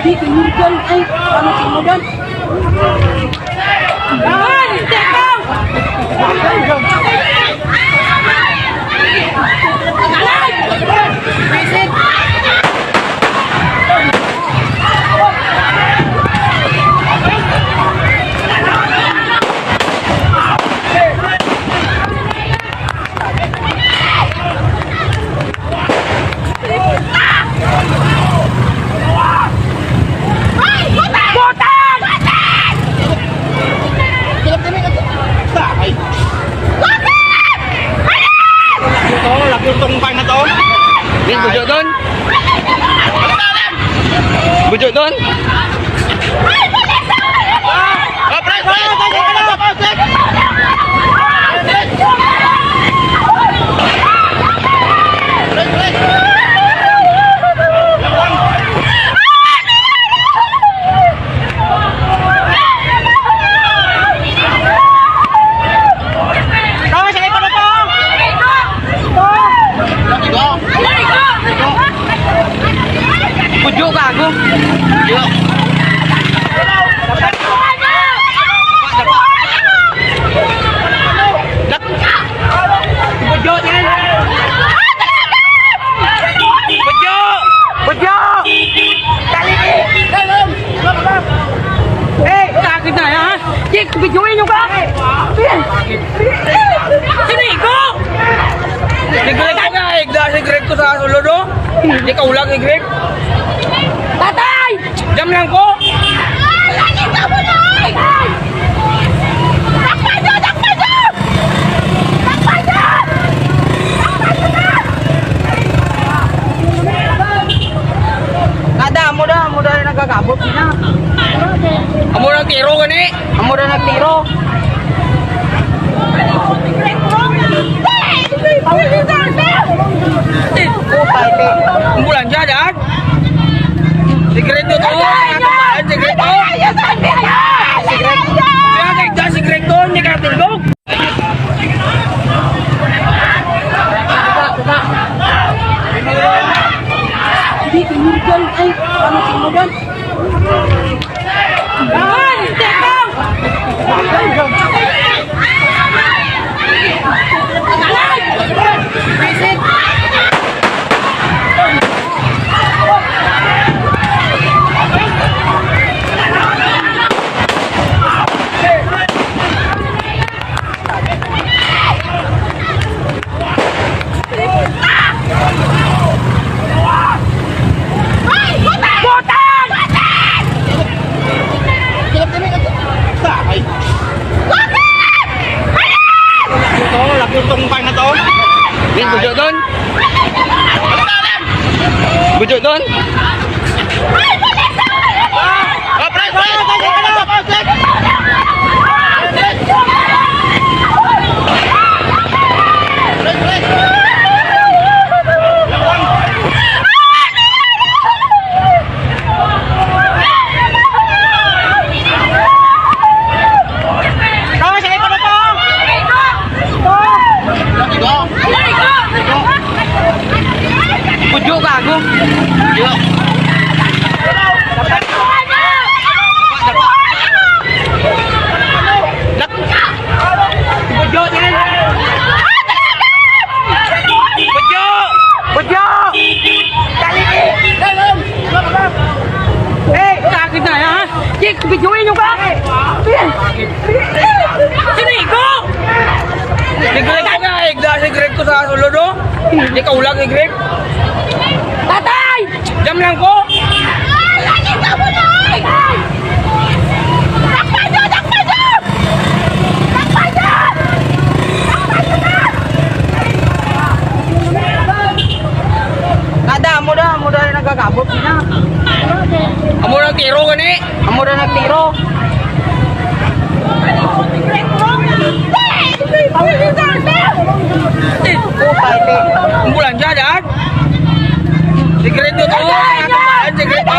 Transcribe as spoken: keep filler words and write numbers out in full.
Ay, ano, tinugan? Ito, laki itong kuwan na to. Di, bujo doon. Bujo doon. Budyo ka ako. Budyo. Budyo yan. Budyo. Budyo. Dali. Hey, sakit na yan. Chicks, videoin nyo ka! Sinigo! Nag-grip ko na, igda si grip ko sa sulod, oh. Di ka ulag, eh, grip. Patay! Jam lang ko. Ay, lagi ka mo na, ay! Takpan nyo! Takpan nyo! Takpan nyo! Takpan nyo na! Kada, amo na, amo na nagkakabot sila. Amo na tiro gani. Amo na nagtiro. Ambulansya, dad. Sikreto to. Sikreto. Sikreto. Kaya kay da sikreto, hindi ka tindog. Hindi, tinugan. Ay, ano, tinugan? Ito, laki itong kuwan na to. Di, bujo doon. Bujo doon. Budyo ka ako. Budyo. Budyo, yan. Budyo! Budyo! Dali! Hey! Sakit na, ha? Chicks, videoin nyo ka! Sinigo! Nag-grip ko na, eh. Igda si grip ko sa sulod, oh. Hindi ka ulag, eh, grip. Patay! Jam lang ko. Ay, lagi ka mo na, ay! Ay! Takpan nyo! Takpan nyo! Takpan nyo! Takpan nyo na! Kada, amo na, amo na nagkakabot sila. Amo na tiro gani. Amo na nagtiro. Ambulansya, dad. Sikreto to. Sikreto.